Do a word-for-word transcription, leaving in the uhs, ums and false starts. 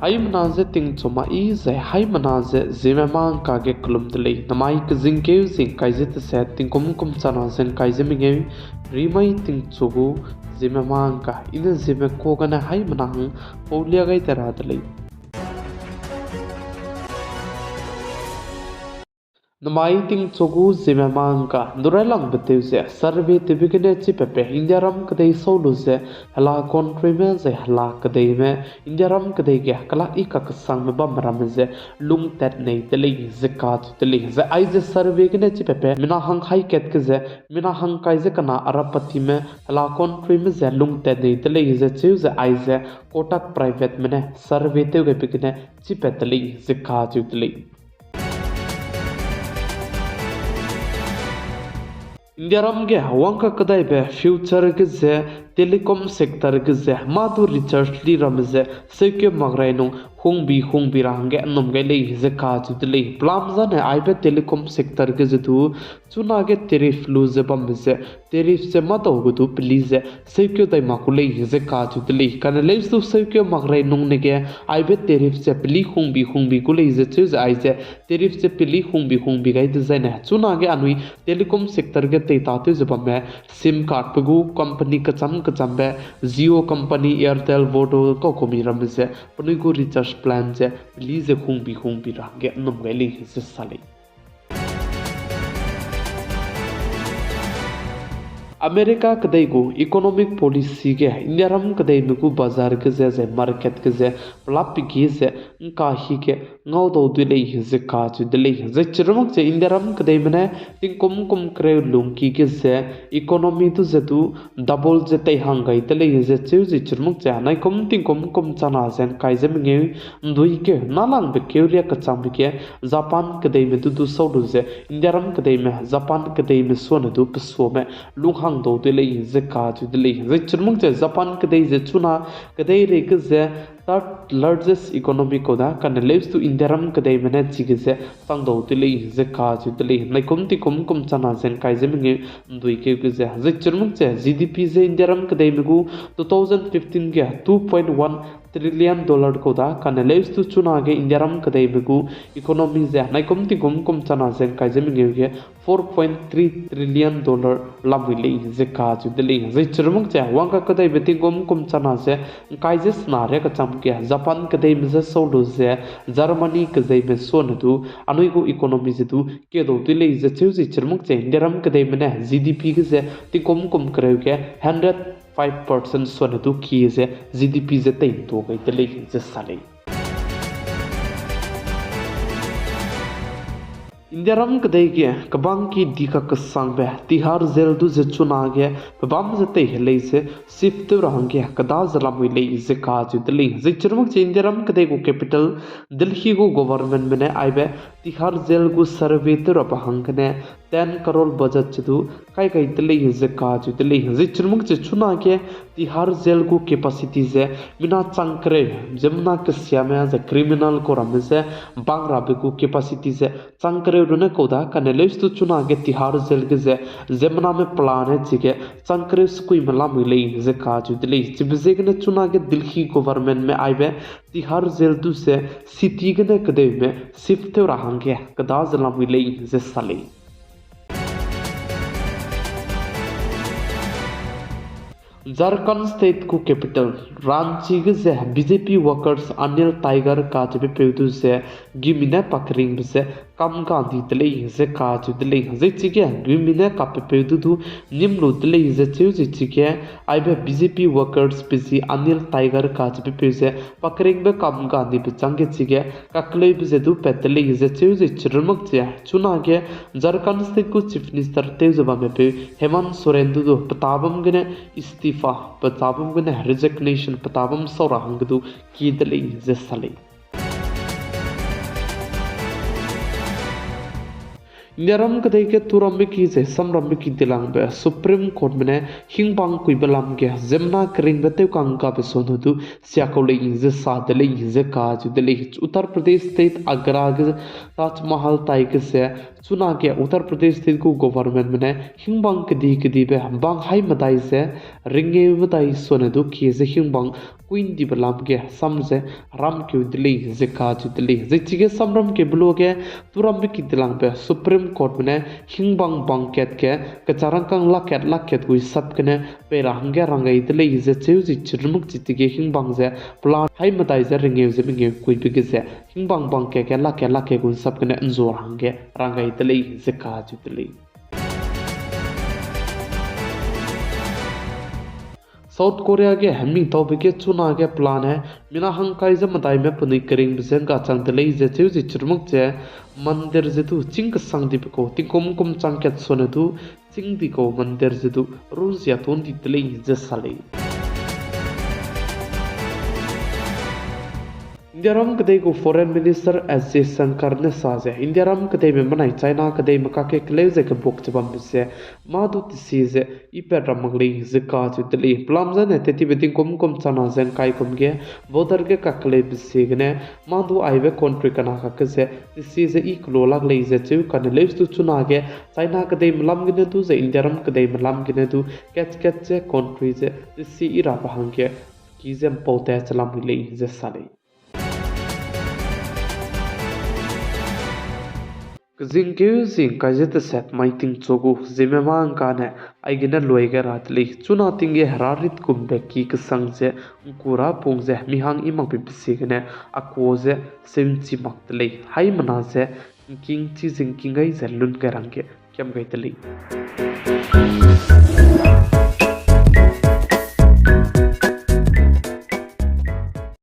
Haimena ze tingchu ma i zai haimena ze Zeme mangka ge kelum de lei. Namai kezingkeu zingkai ze tese tingkum kum chana ze ngkai ze mengeu, rimai tingchu gu Zeme mangka, i ne Zeme ka gene haimena hang paulia gai de ra de lei. Namai tingchu gu Zeme mangka, ndu railangbe tew ze survey tewbe gene chipepe Indiaram kedei sau lu ze, hela countryme zai hela kedeime, Indiaram kedei ge kelak i kakesangme bamme ramme ze lungtat nei de lei ze kacheu de lei. Zai aize survey gene chipepe mina hang hai kat ge ze, mina hangkai ze kena Arapatime, hela countryme ze lungtat nei de lei ze cheu ze aize Kotak Privateme ne survey tew gaibe gene chipat de lei ze kacheu de lei. Indiaram ge wangkakedaibe future ge ze telecom sector ge ze mâ du recharge li ramme ze seukeu mak rai nung hungbi hungbi ra hangge nnum gai lei ze kacheu de lei. Pelam zane aibe telecom sector ge ze du chunage tariff lu ze bambe ze tariff ze mâdau ge du peli ze seukeu dai mak gu lei ze kacheu de lei. Kane leuse du seukeu mak rai nung ne ge aibe tariff ze peli hungbi hungbi gu lei ze cheu ze aize tariff ze peli hungbi hungbi gai dezaine chunage anui telecom sector ge teitatew ze bamme SIM card pe gu company kecham kechambe, Jio company, Airtel, Vodafone, kaukumi ramme ze penui gu recharge plan ze peli ze hungbi hungbi ra hangge nnum gai lei ze sa lei. America kedei gu economic policy ge Indiaram kedeime gu bazar ge ze zai market ge ze pelap pegi ze ngkahi ge ngaudau dui lei ze kacheu de lei. Zai chirumak ze Indiaram kedeime ne tingkum kum kereu lungki ge ze economy du ze du double ze tei hang gai de lei ze cheu ze chirumak ze naikum tingkum kum chana ze ngkai ze mengeu ndui keu nalangbe keulia kechangbe ge Japan kedeime du du sau lu ze Indiaram kedeime Japan kedeime suane du pesuame lunghang dau dui lei ze kacheu de lei. Zai chirumak ze Japan kedei ze chuna kedeirei ge ze third largest economy kau da, kane leuse du Indiaram kedeime ne chige ze changdau dui lei ze kacheu de lei. Naikum tingkum kum chana ze ngkai ze mengeu ndui keu ge ze. Zai chirumak ze G D P ze Indiaram kedeime gu two thousand fifteen ge two point one trillion dollar kau da, kane leuse du chunage Indiaram kedeime gu economy ze naikum tingkum kum chana ze ngkai ze mengeu ge four point three trillion dollar lamui lei ze kacheu de lei. Zai chirumak ze wangkakedaibe tingkum kum chana ze ngkai ze sena ria kechangbe ge Japan kedeime ze sau lu ze Germany kedeime suane du anui gu economy ze du kedau dui lei ze cheu ze chirumak ze Indiaram kedeime ne G D P ge ze tingkum kum kereu ge hundred five percent suane du kie ze G D P ze tei ntua gai de lei ze sa lei. Indiaram kedei ge kebangki di kakesangbe Tihar Jail du ze chunage pebâm ze tei helei ze shift tew ra hangge keda ze lamui lei ze kacheu de lei. Zai chirumak ze Indiaram kedei gu capital Delhi gu governmentme ne aibe Tihar Jail gu survey tew rabe hanggene ten crore budget ze du kai gai de lei ze kacheu de lei. Zai chirumak ze chunage Tihar Jail gu capacity ze mina chang kereu, ziemmena kesiame ze criminal kau ramme ze bang rabe gu capacity ze chang kereu rune kau da, kane leuse du chunage Tihar Jail ge ze ziemmename pelane chige chang kereu sekuime lamui lei ze kacheu de lei. Chibe ziegene chunage Delhi governmentme aibe Tihar Jail du ze city gene kedeume shift tew ra hangge keda ze lamui lei ze sa lei. Jharkhand State gu capital Ranchi ge ze B J P workers Anil Tiger kacheubepeu du ze gimi ne pakeringbe ze kam ga di de lei ze kacheu de lei. Zai chige gimi ne kapepeu du du nîm lu de lei ze cheu ze chige aibe B J P workers pe zi Anil Tiger kacheubepeu ze pakeringbe kam ga dibe changge chige kakleube ze du pat de lei ze cheu ze chirumak ze chunage Jharkhand State gu Chief Minister tew ze bammepeu Hemant Soren du du petabam gene istifa, petabam gene resignation, petabam sau ra hangge du kie de lei ze sa lei. Indiaram kedei ge turambe ki ze samrambe ki dilangbe Supreme Courtme ne hingbang kuibe lam ge ziemmena keringbe tewkang gabe sonu du siakau lei ze sa de lei ze kacheu de lei. Uttar Pradesh State Agra ge Taj Mahal tai ge ze Chunage Uttar Pradesh State gu governmentme ne hingbang kedi-kedibe bang hai medai ze ringeu medai sone du kie ze hingbang kuindibe lam ge sam ze ramkeu de lei ze kacheu de lei. Zai chige samramkeube luage turambe ki dilangbe Supreme Courtme ne hingbang bang kat ge kecharangkang lak kat lak kat gui sap gene pei ra hangge rang gai de lei ze cheu zi chirmuk chi tige hingbang ze plan hai medai ze ringeu ze mengeu kuibe ge ze hingbang bang kat ge lak kat lak kat gui sap gene nzu ra hangge rang gai de lei ze kacheu de lei. South Korea ge hemingtaube ge chunage plan he mina hangkai ze medaime penui keringbe ze ngkachang de lei ze cheu zi chirmuk ze mandir ze du chîng kesang dibe kau tingkum kum chang kat sone du chîng di kau mandir ze du runzia ton di de lei ze sa lei. Indiaram kedei gu Foreign Minister S Jaishankar ne sa ze Indiaram kedeime benai China kedeime kakge keleu ze kebuk che bambe ze mâ du tesi ze ipat ra mak lei ze kacheu de lei. Pelam zane tettibe tingkum kum chana ze ngkai kum ge border ge kakeleube ziegene mâ du aibe country kena kakge ze tesi ze i kelu lak lei ze cheu kane leuse du chunage China kedeime lam gene du ze Indiaram kedeime lam gene du kat kat ze country ze tesi i rabe hangge ki ze mpau tat che lamui lei ze sa lei. Kezingkeu zi ngkai ze teset mai tingchu gu Zeme mâ ngkane aigene luai gai ra de lei. Chuna ting ge hera rit gumbe ki kesang ze ngku ra pung ze mi hang i makbe ziegene a kuâ ze seu'nchi mak de lei. Haimena ze ngking chi ze ngking gai ze lun gai ra hangge kiam gai de lei.